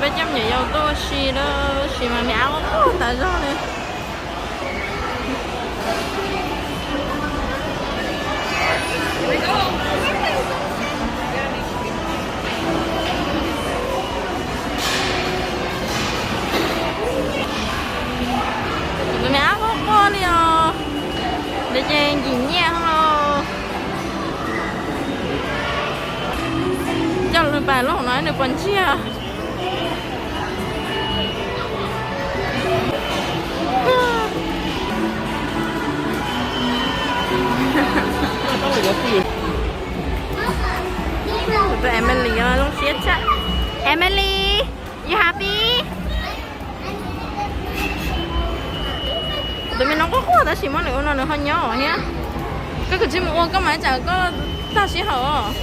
Coj me nyuam yaus tuaj ua si lawm, tab sis mas me ab quaj quaj tas zog li. Tus me ab quaj quaj li os. Nws ces nkim nyiaj os. Coj lwm pais lub hauv no nws puas ntsiag. Tus Emily zoo siab tshaj. Emily, you happy? Tus me no quaj quaj tab sis muab nws ua no nws ho nyob thiab. Koj kav tsij mus ua koj mas tsam koj tag sij hawm os.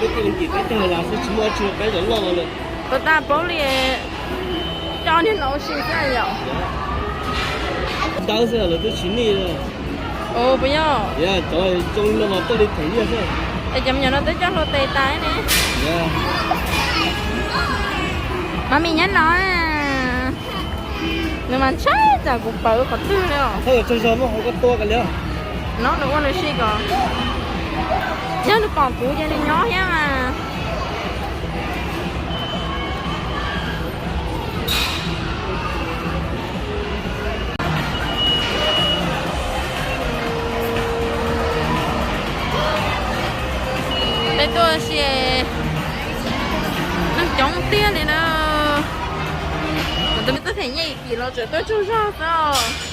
Peb tej me nyuam peb tej hauj lwm xwb tsis muaj dab tsi, peb cov loj no lawm. Puas tas paub li, coj niag no ua si xwb yom. Dawb xwb lawv twb tsis nij. Ua puas yog? Cov zoo li no mas tuaj li them nyiaj xwb. Es cov me nyuam no twb coj hlua tes tas ne. Mami nyob no. Nws mas ntshai tsam kuv pawv qhov twg li os. Thaum tsawg zog muab hauv koj tua kiag li. No nws ua nws si kom, yog nws pom kuv ces nws nyob thiab mas. Peb tuaj ua si neeg coob tiag li na. Kuv tus me tub them nyiaj kim los tseem tuaj tsaug zog xwb.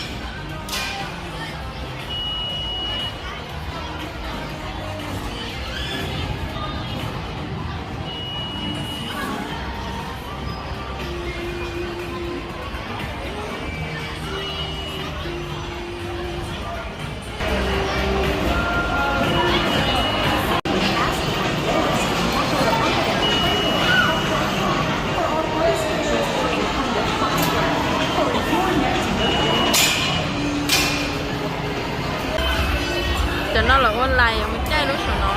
Cov no lawv ua lais mus caij lub saum no.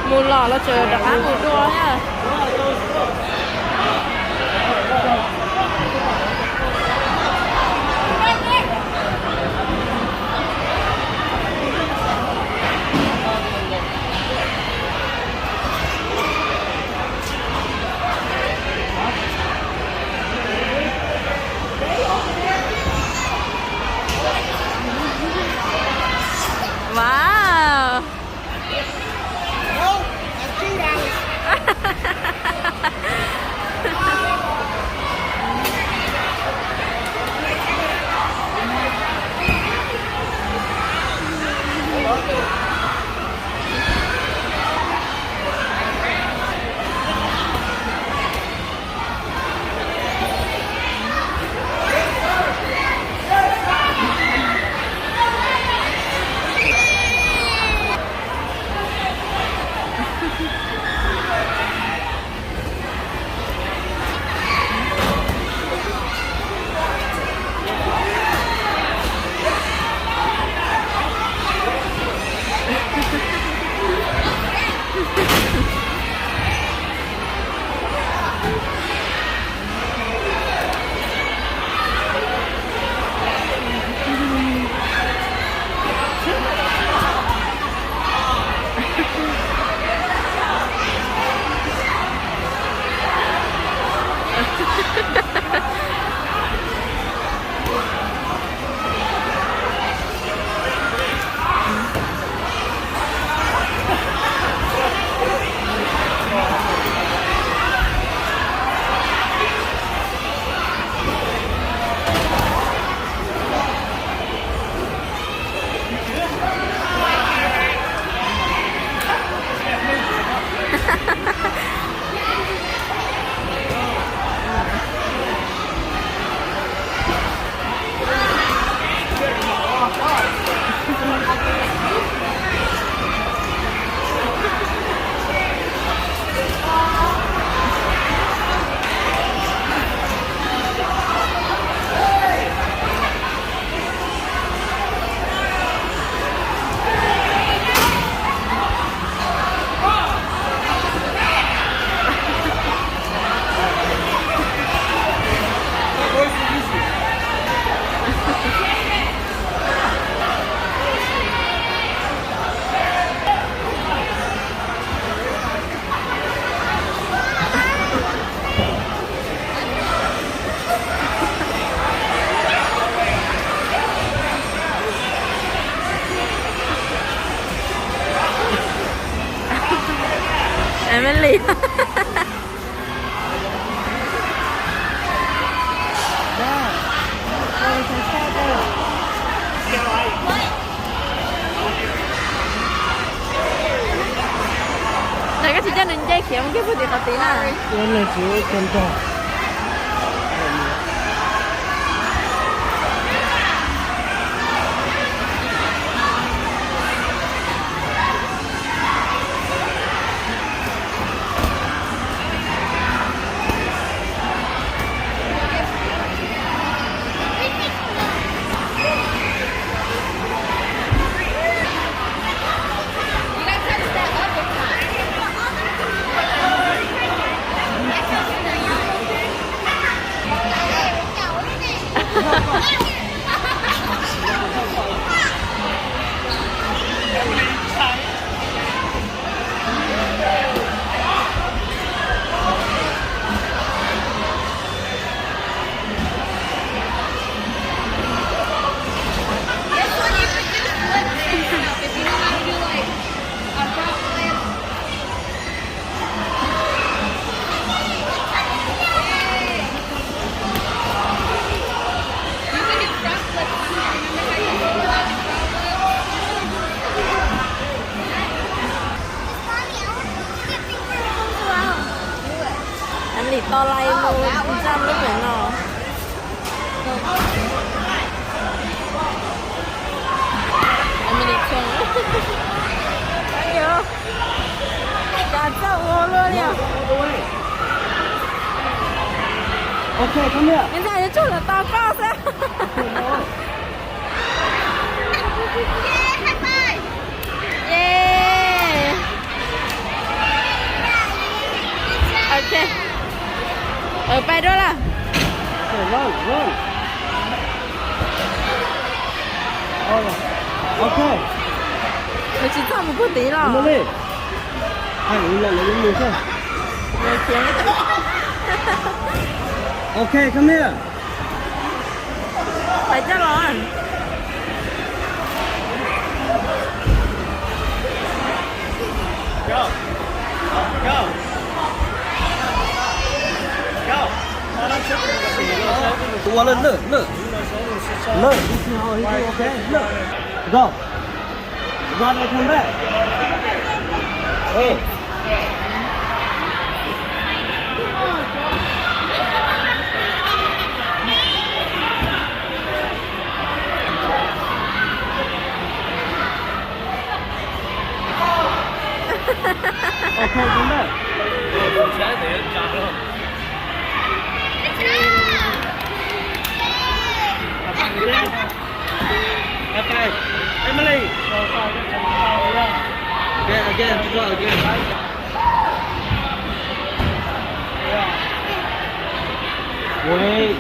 Mus los los tseem rov qab mus dua thiab. Wow. Peb li. Nag koj tsis coj nws nce khiav mus kiag puag tim qhov tid na. Lim to lais mus ntsam lub pem no. Cas txawj ua luaj li. Ntshe yuav tsum los tos koj xwb. Ok, pais dua lawm. Ok, nws tsis txhob mus puag tid los. Ok, come here. Pais coj los. Ua lawm, lawm, lawm. Lawm, lawm. Go. Run and come back. Hey. Okay, come back. Okay, Emily. Again, again, to go again. Wait.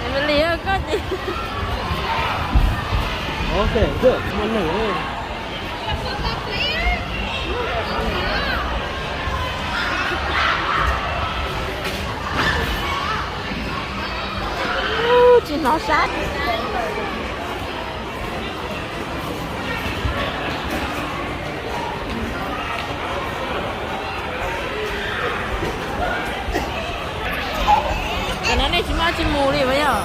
Emily, koj ces. Ok, good. Ua neeg. Tsis hnov sab. Cov no nej tsis muaj tsis mus li mas yog.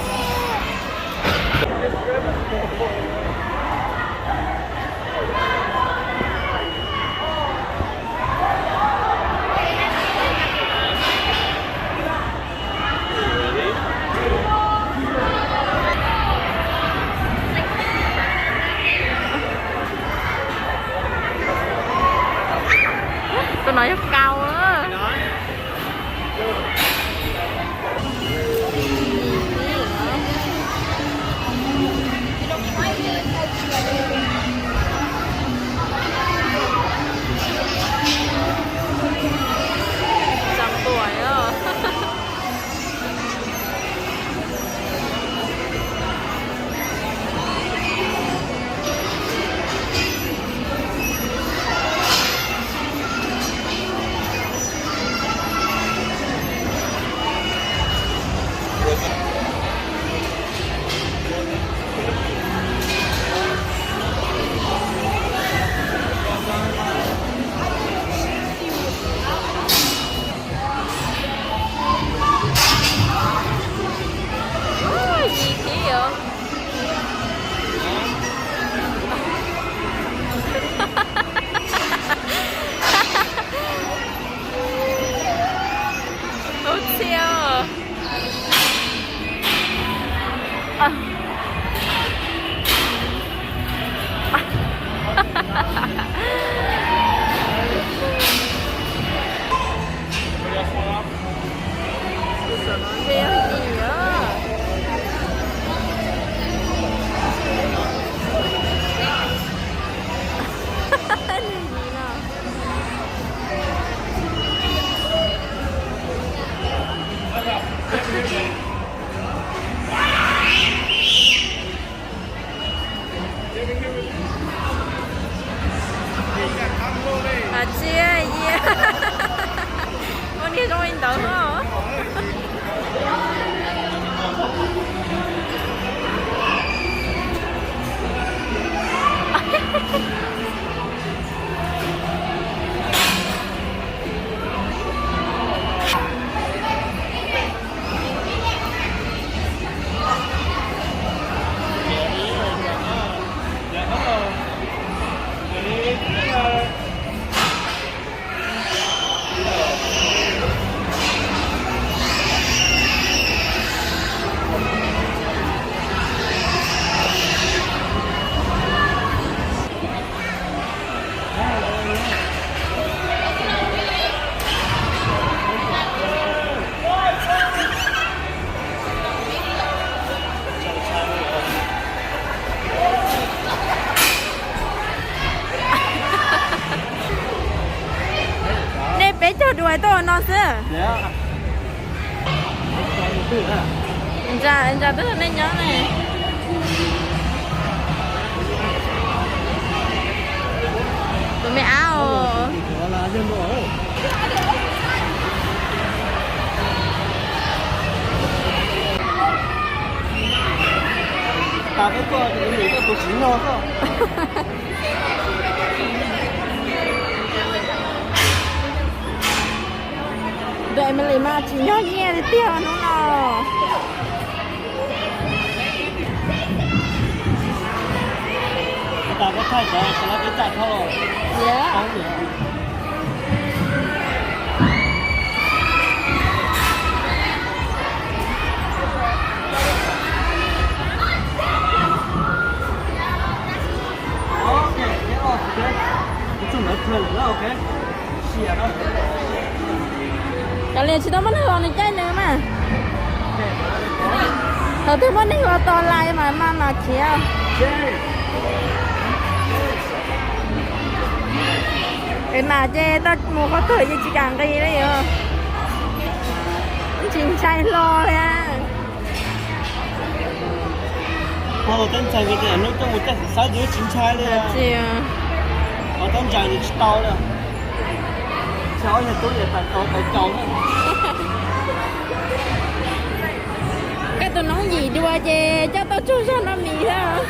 Tus no yog kaus na. Txog tuaj os. Tsis, ua niag zoo li ntawd no. Nej peb caug dua tuaj ua no xwb. Ntsa, ntsa twb nej nyob ne. Tus me ab os. Tus Emily mas tsis nyob nyiaj li tiag hnub no. Cov liam tsis tau muaj neeg los nws caij nws mas. Thaum twg muaj neeg los tos lais mas mas mas khiav. Es mas ces tau mus qhov twg ces tsis kam nqis li os. Tsis ntshai hlo li. Tab ntshai ces tsis ntshai li. Tab ntshai ces tsis tau li. Tsis ob niag tub es tawm tau tawm caus. Koj tus noob yim dua ces coj tau tsaug zog noj mis thiab.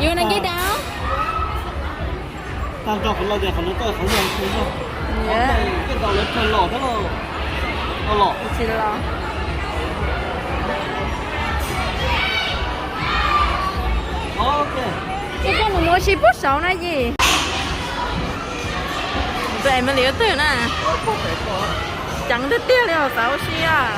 You wanna get down? Tag nrho qhov no tias qhov no toj qhov yog tsis yog. Tej zaum lawv kawg los thiab los. Tsis los. Ces koj mus ua si pub saud na yim. Tus Emily twg na. Ceev tiag tiag li os, xav ua si os.